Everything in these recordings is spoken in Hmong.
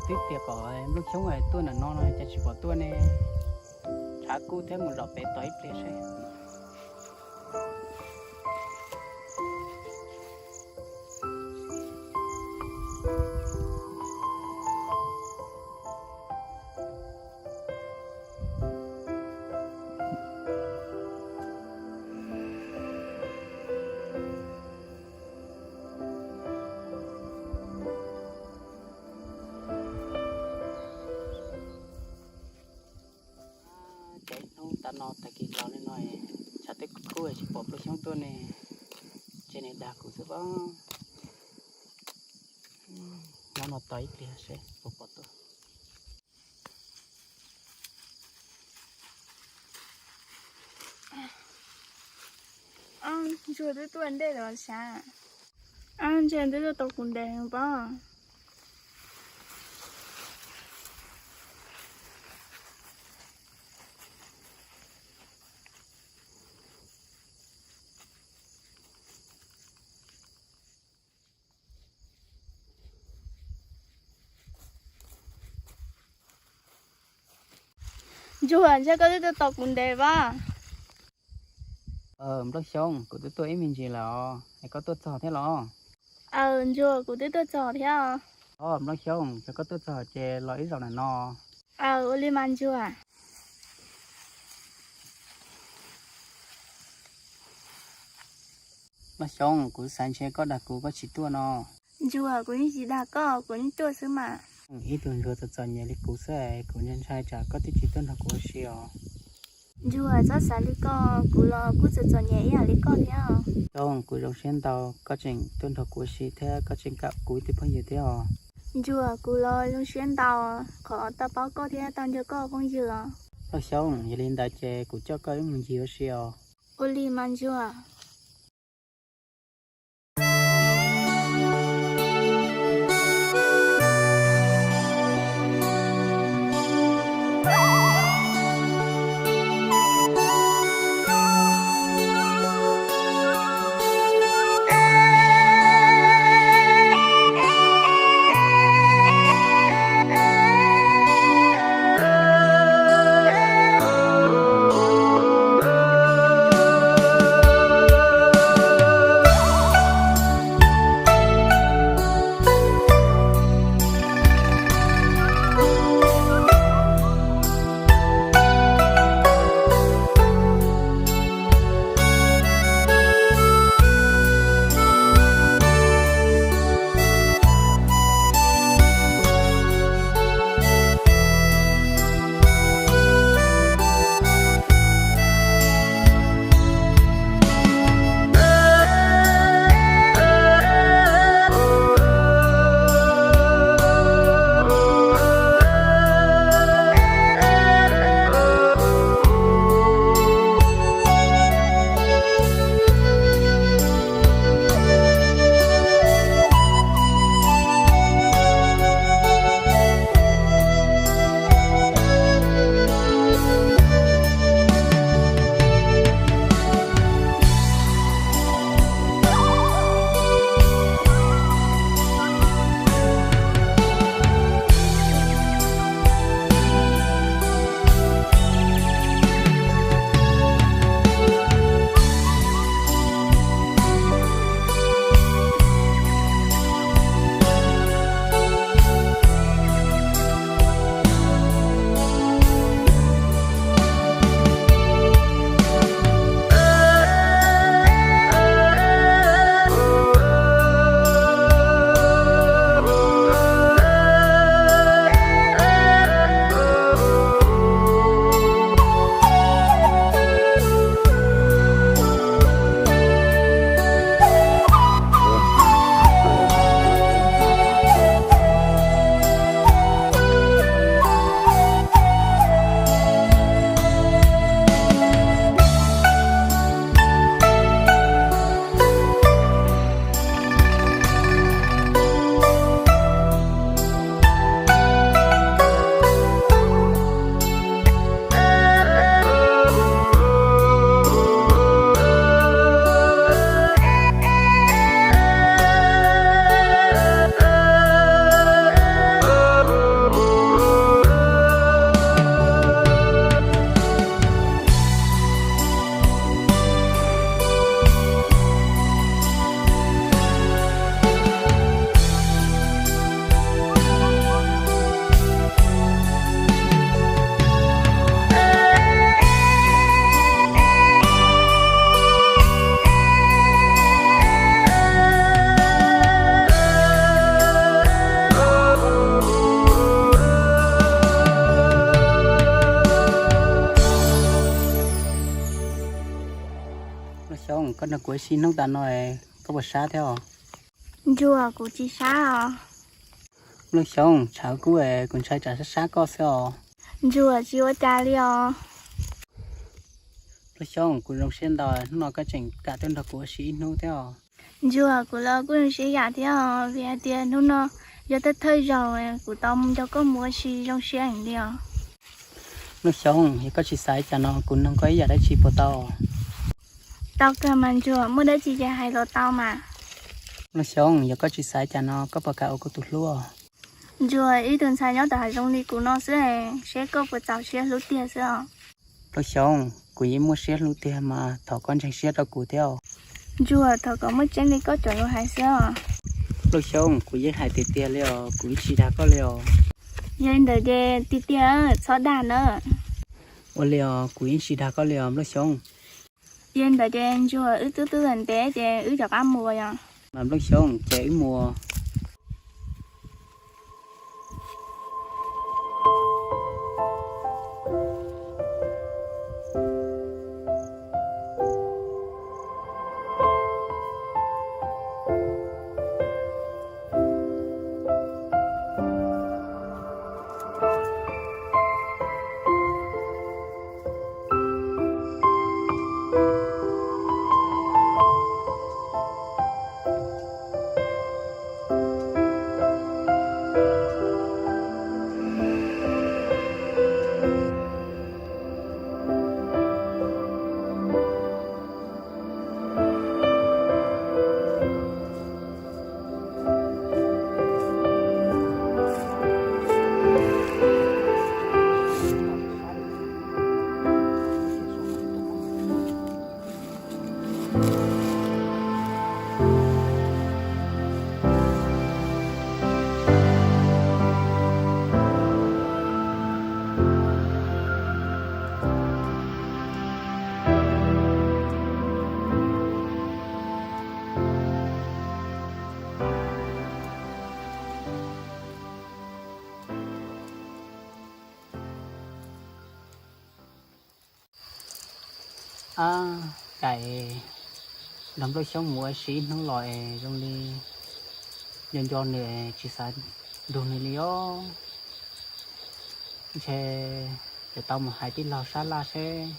Twb tias kom Nplooj Xyoob tuaj ntawm no no cas tsis pom tuaj ne. Tshav kub thiab, mus zov pem tos ib pliag seb. Ces hnub tas no tag kis los li no, tshav twb kub tsis pom Nplooj Xyoob tuaj ne. Ces nws dag kuv xwb pob. Nyob no tos ib pliag seb puas pom tuaj. Ntsuag twb tuaj ntej lawm sav. Ntsuag twb tuaj tau kuv ntes pob. Ntsuag, ntshe koj twb tuaj tos kuv ntev vas. Nplooj Xyooj, kuv twb tuaj ib me ntsis lawm os, es koj tuaj txog thiab los? Aws, Ntsuag, kuv twb tuaj txog thiab os. Os, Nplooj Xyooj, yog koj tuaj txog ces los ib zaug ntawm no. Aws, ua li mas Ntsuag. Nplooj Xyooj, kuv xav ntshe koj dag kuv koj tsis tuaj no. Ntsuag, kuv yeej tsis dag koj, kuv yeej tuaj xwb mas. Ib tug ntsuag txom txom nyem li kuv xwb es kuv ntshai tsam koj twb tsis tuaj nrog kuv ua si os. Ntsuag, txhob xav li ko, kuv los kuj txom txom nyem ib yam li koj thiab. Xyooj, kuv zoo siab ntau koj tseem tuaj nrog kuv ua si thiab koj tseem kam kuv ib tug phooj ywg thiab os. Ntsuag, kuv los zoo siab ntau qhov tau paub koj thiab tau nrog koj phooj ywg os. Nplooj Xyooj, yog li ntawd ces kuv coj koj wb mus ncig ua si os. Ua li mas Ntsuag. Koj nrog kuv ua si ib hnub tas no, koj puas sab thiab os? Ntsuag, kuv tsis sab os. Nplooj Xyooj, tshav kub es kuv ntshai tsam sab sab koj xwb os. Ntsuag, tsis ua cas li os. Nplooj Xyooj, kuv zoo siab ntau hnub no koj tseem kam tuaj nrog kuv ua si ib hnub thiab os. Ntsuag, kuv los kuj zoo siab yam thiab os, vim hais tias hnub no yog thawj thawj zaug kuv tau nrog koj mus ua si zoo siab heev li os. Nplooj Xyooj, yog koj tsis xav li cas no kuv nug koj ib yam dab tsi puas tau? Tau kawg mas Ntsuag, muaj dab tsi ces hais los tau mas. Nplooj Xyooj, yog koj tsis xav li cas no koj puas kam ua kuv tus hlub? Ntsuag, ib tug ntxhais nyob tom hav zoov li kuv no xwb, seb koj puas txaus siab hlub tiag xwb os. Nplooj Xyooj, kuv yeej muaj siab hlub tiag mas thov koj ntseeg siab rau kuv thiab. Ntsuag, thov kom muaj tseeb li koj cov lus hais xwb os. Nplooj Xyooj, kuv yeej hais tiag tiag li os, kuv yeej tsis dag koj li os. Yog li ntawd ces tiag tiag, txhob dag na. Ua li os, kuv yeej tsis dag koj li os Nplooj Xyooj. Yog li ntawd ces Ntsuag, wb twb tuaj tau ntev ces wb rov qab mus yom. Mas Nplooj Xyooj, ces wb mus. Ab, cas nrog Nplooj Xyoob mus ua si ib hnub los es zoo li nco nco nws tsis xav nrug nws li os. Ntshe yuav tau mus hais tij laug sab laj seb,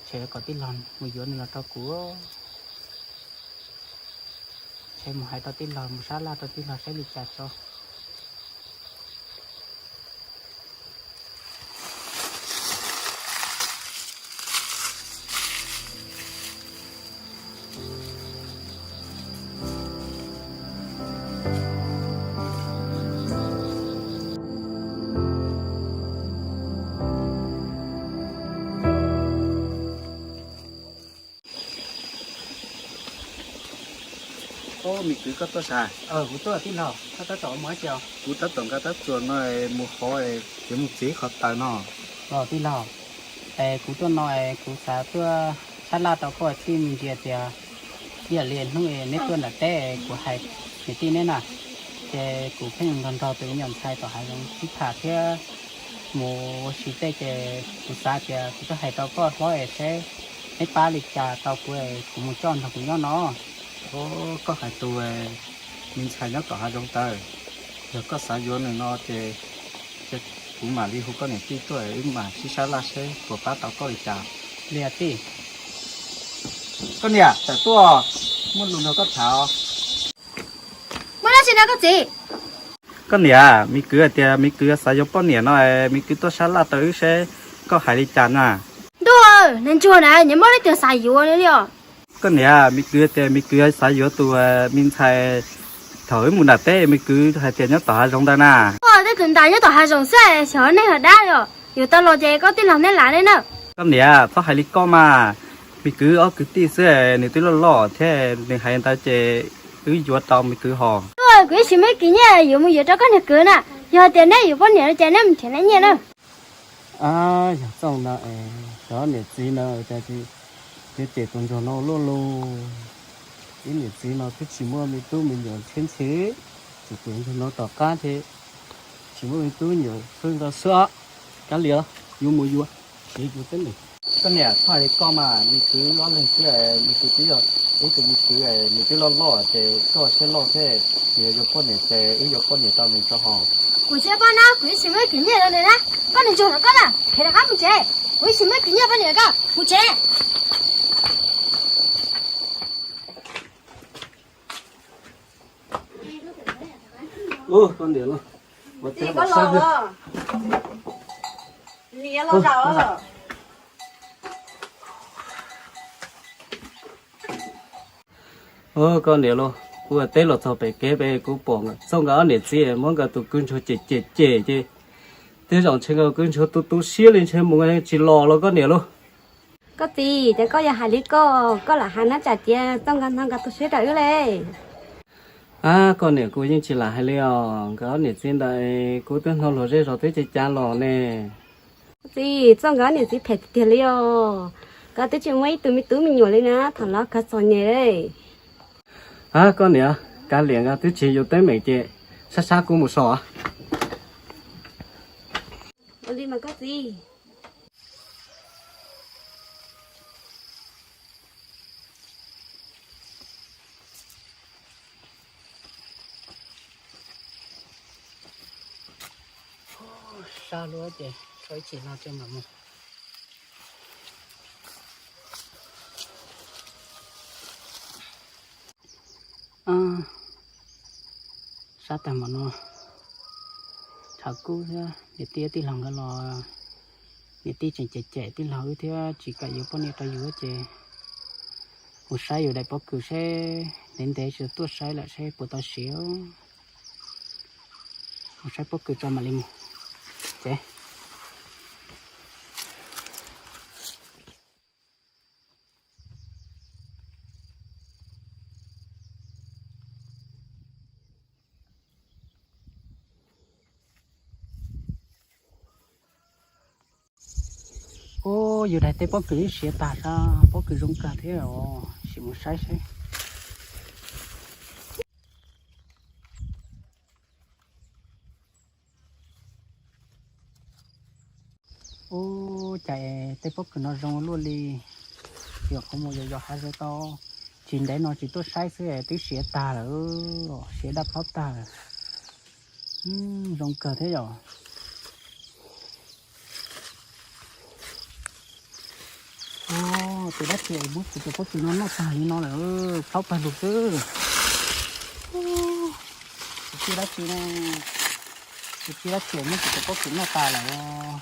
ntshe kom tij laug mus yuav nws los rau kuv. Ntshe mus hais rau tij laug, mus sab laj rau tij laug saib li cas tso. Ob, me kwv koj tuaj sas? Kuv tuaj tij laug, koj tab tom mus dab tsi? Kuv tab tom nqa tab txuas no mus hov, yuav mus txiav qhov taws no. Los tij laug, es kuv tuaj no es kuv xav tuaj sab laj rau koj tij, me ntsis tias ib yam li hnub neb tuaj nram teb kuv hais niam tij neb na, ces kuv pheej nrog nrog tus me nyuam ntxhais tom hav zoov sib tham thiab mus ua si tej, ces kuv xav tias kuv tuaj hais rau koj hlob es seb neb pab li cas tau kuv, kuv mus coj nrog kuv nyob no. Koj hais tus me ntxhais nyob tom hav zoov ntawd, yog koj xav yuav nws no ces kuv mam li hu koj niam tij tuaj wb mam sib sab laj seb puas pab tau koj li cas. Li tij. Koj niam, tawm tuaj, muaj lus nrog koj tham. Muaj dab tsi no koj txiv? Koj niam, me kwv hais tias me kwv xav yuav poj niam no, me kwv tuaj sab laj rau wb seb koj hais li cas na. Ntuj, nws ntsuag na, nws muaj leej twg xav yuav li os. Koj niam, me kwv tias me kwv xav yuav tus me ntxhais thaum wb mus nram teb me kwv hais tias nyob tom hav zoov ntawd na. Tej tus ntawd nyob tom hav zoov xwb, xyov neeg los dab li os. Yuav tau los ces koj tij laug neb lam li na. Koj niam, txhob hais li koj mas. Me kwv ob kwv tij xwb, nws twb loj loj thiab, nws hais ntawd ces wb yuav tau me kwv hos. Kuv ib tsis muaj ib kis nyiaj yuav mus yuav rau koj niag kwv na. Yog tias neb yuav poj niam no ces neb mus nrhiav neb nyiaj na. Yog txoj no, xyov niam txiv no cas yuav cem tus ntsuag no luaj li. Ib niam txiv no twb tsis muaj me tub me nyuam ntshe ntshe, tseem cem ntsuag no tom qab thiab. Tsis muaj me tub me nyuam xwb ntau xwb os. Kav liam, yuav mus yuav, siv kuv teb nws. Koj niam, koj hais li koj mas, me kwv ob leeg xwb, me kwv twb yog ib tug me kwv, nws twb loj loj ces koj siab loj thiab, nws yuav yuav poj niam ces wb yuav poj niam rau nws tso hos. Kuv tsis poj no, kuv yeej tsis muaj ib kis nyiaj rau nws na. Koj niam ntsuag los koj na, khiav rov qab mus tsev. Kuv yeej tsis muaj ib kis nyiaj poj niam rau koj, mus tsev. Ub, koj niam los, ua teb los sab thiab. Ub, koj niam los, kuv ua teb los txog pem kev pem kuv pom Txooj nkawd ob niam txiv muab nkawd tus kwj ntsuag cem cem cem ces, tej zaum ntshe nkawd kwj ntsuag tu tu siab li ntshe mus tsis los los koj niam los. Koj txiv, ces koj yog hais li koj, koj lam hais na tsam tias Txooj nkawd hnov nkawd tu siab rau wb li. Ab, koj niam, kuv yeej tsis lam hais li os, nkawd ob niam txiv ntawd kuv twb hnov luag zej zos twb cav cav los ne. Koj txiv, Txooj nkawd ob niam txiv phem tiag tiag li os, nkawd twb tsis muaj ib tug me tub me nyuam li na, thaum lawv kawg txom nyem li. Ab, koj niam, kav liam, nkawd twb tsis yus teeb meem ces sab sab kuv mus so. Ua li mas koj txiv. Sab luaj ces tso ib chim no tso mam mus. Sab tag mam no, tshav kub thiab, niam tij tij laug nkawd los, niam tij tseem cem cem tij laug wb thiab tsis kam yuav poj niam rau yus ces mus saib yus daim pob kws seb ntev ntev tsis tuaj saib lawm seb puas tau siav. Mus saib pob kws tso mam li mus tsev. Ub, yus daim teb pob kws siav tag sab, pob kws zoo kawg thiab os, sim mus saib seb. Ub, cas es tej pob kws no zoo luaj li. Yog qhov muag yog yog hav zoov tau tsis ntev no tsis tuaj saib xwb twb siav tag lawm, siav daj plaub tag lawm. Zoo kawg thiab yom. Tus dab tsi muab kuv cov pob kws no noj tag li no lawm, plaub tag lug xwb. Tus tsi dab tsi, tus tsi dab tsi muab kuv cov pob kws noj tas lawm.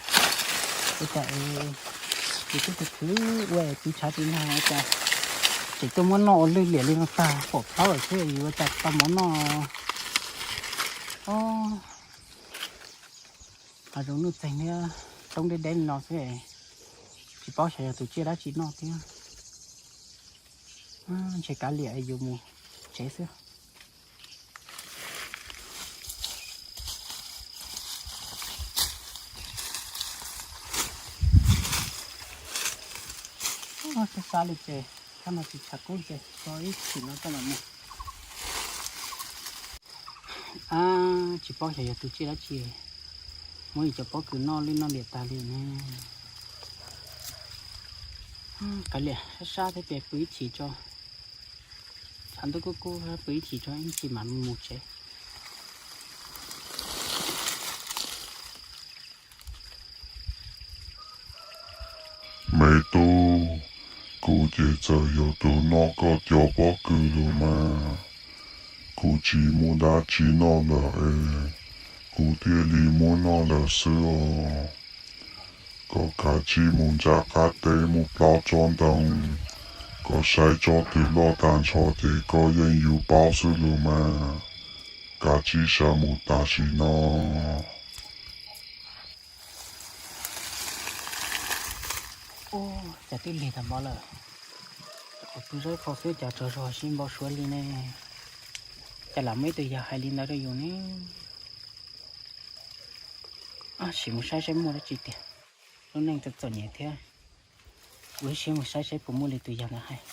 Ua cas yus twb khwv khwv ua tiv tshav tiv nag ua cas tseem tuaj muab noj ua lwj liam li no tag, pom plaub lawm xwb yus ua cas tau mov noj. Hav zoov nuj txeeg thiab roob deb deb li no xwb, tsis paub xyov yog tus tsiaj dab tsi noj thiab. Ntshe kav liam yus mus tsev xwb. Sab sab li ces, thab no tsis tshav kub ces tso ib chim no coj los mus. Ab, tsis paub xyov yog tus tsiaj dab tsi muab yus cov pob kws noj lwj noj liam tas li ne. Kav liam, sab sab thiab ces pw ib chim tso, tshav ntuj kub kub pw ib chim tso ib chim mam mus tsev. Me tub, kuv ces txawm yog tus noj koj cov pob kws los mas, kuv tsis muaj dab tsi noj lawm es kuv thiaj li muab noj lawm xwb os. Koj kav tsij mus nram qab teb mus plaub tsob ntoo, koj saib tsob twg loj tag nrho ces koj yeej yuav paub xwb los mas. Kav tsij sawv mus tam sim no. Ub, cas twb lig tag hmo lawm, qhov pw zab qhov xwb cas tsaug zog sib npau suav li ne. Cas lam muaj ib tug yawg hais li ntawd rau yus ne. Sim mus saib saib muaj dab tsi tiag. Lub neej txom txom nyem thiab, ua siab mus saib saib puas muaj li tus yawg ntawd hais.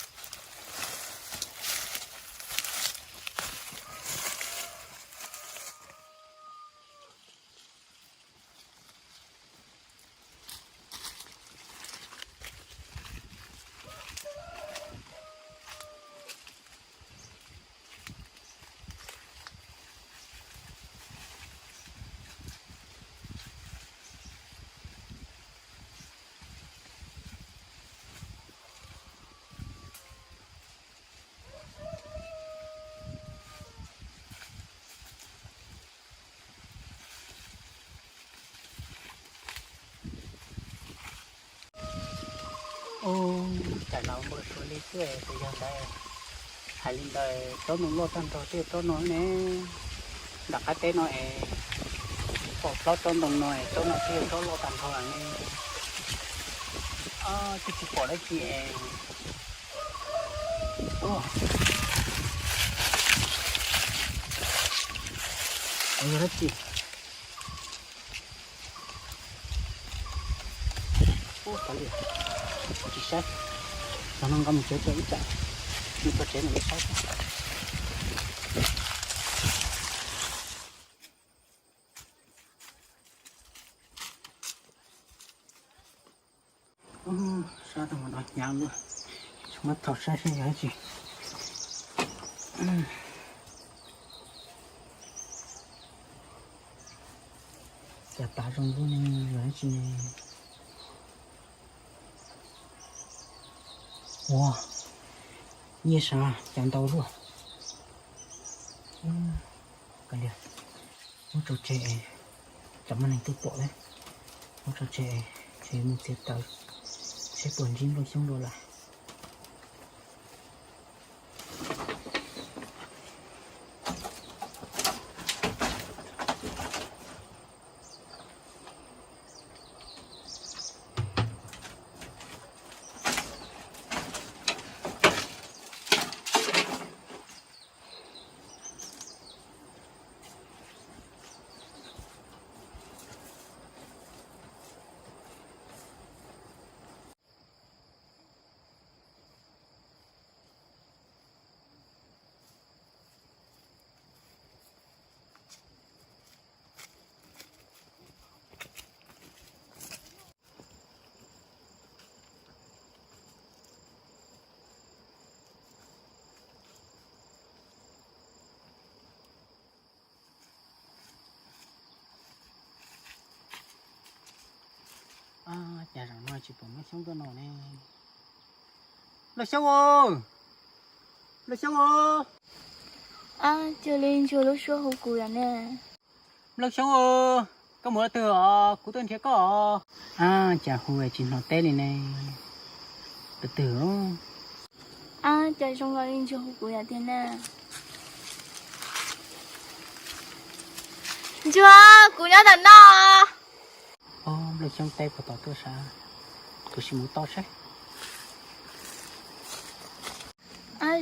Cas los npau suav li xwb tus yawg ntawd hais li ntawd, tsob ntoo loj tag nrho tej tsob no ne. Nram qab teb no es pom tsob ntoo no es tsob no thiaj tsob loj tag nrho ne. Twb tsis pom dab tsi es. Yog dab tsi? Ub, kav liam, tsis saib. Los no nqa mus tsev tso ib tsam, mus txog tsev mam li saib. Sab tau mus no hnyav luaj, muab thaum saib saib yog dab tsi. Cas tav zoo luaj ne, yog dab tsi ne? Ua, nyiaj sav cas ntau luaj. Kav liam, muab tso tseg, tsam muaj neeg tuaj pom thiab. Muab tso tseg, tseg mus txiav taws, saib puas ntsib nplooj xyoob dua lawm. Cas zaum no tsis pom Nplooj Xyoob tuaj no ne? Nplooj Xyoob aw, Nplooj Xyoob aw. Cuag li ntsuag lub suab hu kuv yom ne. Nplooj Xyoob aw, koj mus twg os? Kuv tuaj nrhiav koj os. Cas hu tsis hnov teb li ne? Tus twg? Cas zoo nkaus li ntsuag hu kuv yom tiag na. Ntsuag, kuv nyob ntawm no. Nplooj Xyoob teb puas tau tuaj sav? Kuv sim mus tau saib.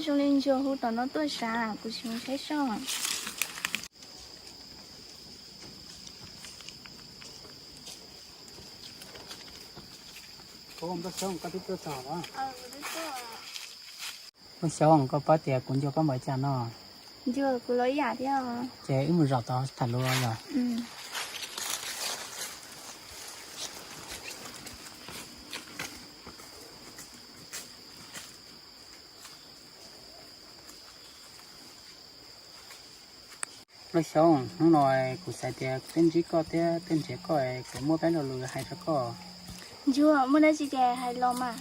Zoo li ntsuag hu tom no tuaj sav, kuv sim mus saib soj. Nplooj Xyoob, koj twb tuaj txog los? Nplooj Xyoob, koj paub tias kuv nco koj npaum cas no. Nco, kuv los ib yam thiab. Ces wb mus zaum tod tham lus yom. Nplooj Xyoob, hnub no kuv xav tias twb ntsib koj thiab twb nrhiav koj, kuv muaj peb lo lus hais rau koj. Ntsuag, muaj dab tsi ces hais los mas.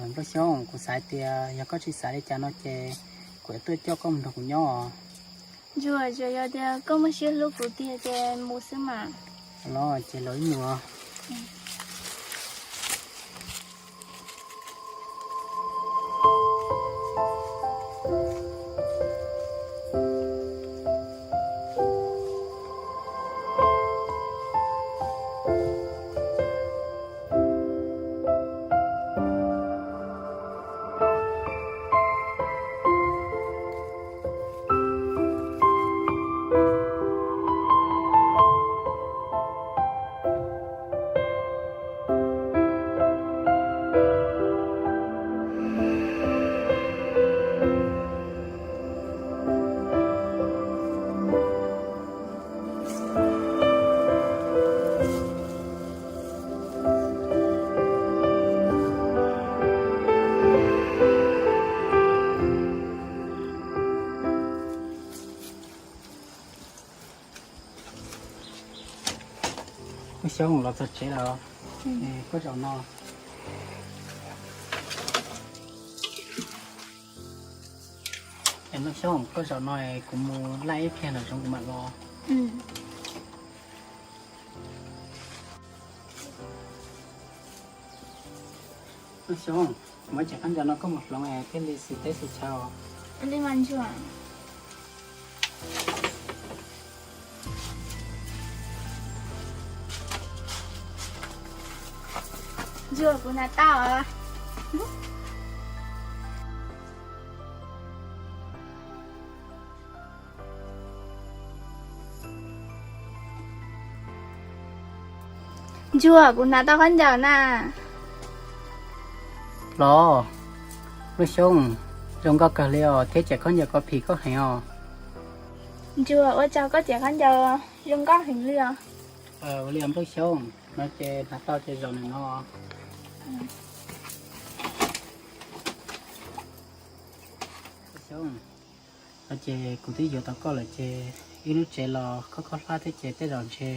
Nplooj Xyoob, kuv xav tias yog koj tsis xav li cas no ces kuv yuav tuaj coj koj mus nrog kuv nyob os. Ntsuag, tsuas yog tias koj muaj siab hlub kuv tiag ces mus xwb mas. Los ces los wb mus. Nplooj Xyoob, los txog tsev lawm. Koj zaum no. Nplooj Xyoob, koj zaum no kuv mus laj ib pliag nram zoov kuv mam los. Xyooj, muab cov khaub ncaws no koj mus hloov es thiaj li xim teb xim chaw. Li mas ntsuag. Ntsuag, kuv hnav tau. Ntsuag, kuv hnav tau khaub ncaws na. Los, Nplooj Xyooj, zoo nkauj kawg li os, thiab cov khaub ncaws ko phim koj heev os. Ntsuag, ua tsaug, koj cov khaub ncaws zoo nkauj heev li os. Ua li Nplooj Xyooj, no ces hnav tau ces zaum nws no. Xyooj, no ces kuv twb yuav tau koj lawm ces ib lub tsev los koj koj hlab thiab ces tej zaum ntshe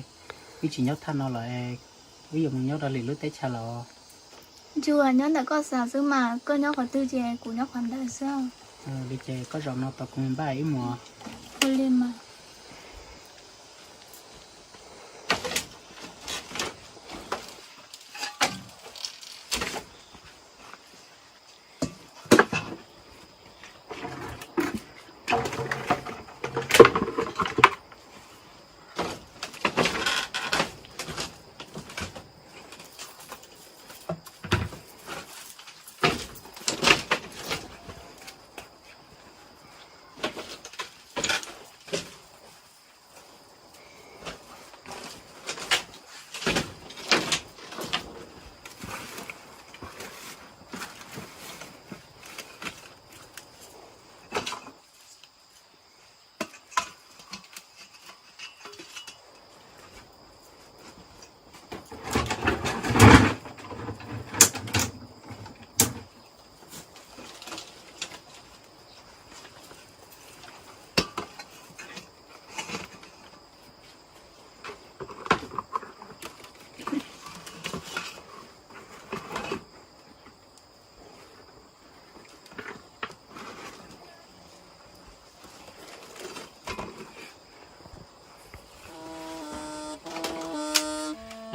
wb tsis nyob thaj no lawm, wb yuav mus nyob rau lwm lub teb chaws lawm. Ntsuag, nyob ntawm koj xav xwb mas, koj nyob qhov twg ces kuv nyob qhov ntawd xwb. Li ces koj zaum no tos kuv npaj wb mus. Ua li mas.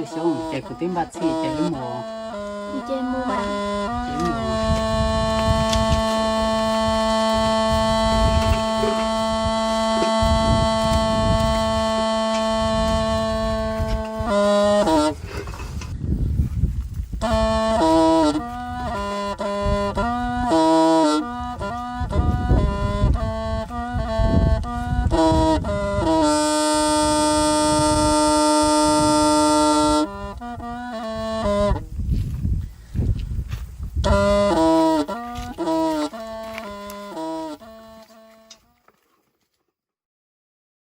Xyooj, ces kuv twb npaj txhij ces wb mus. Ces mus, ces wb mus.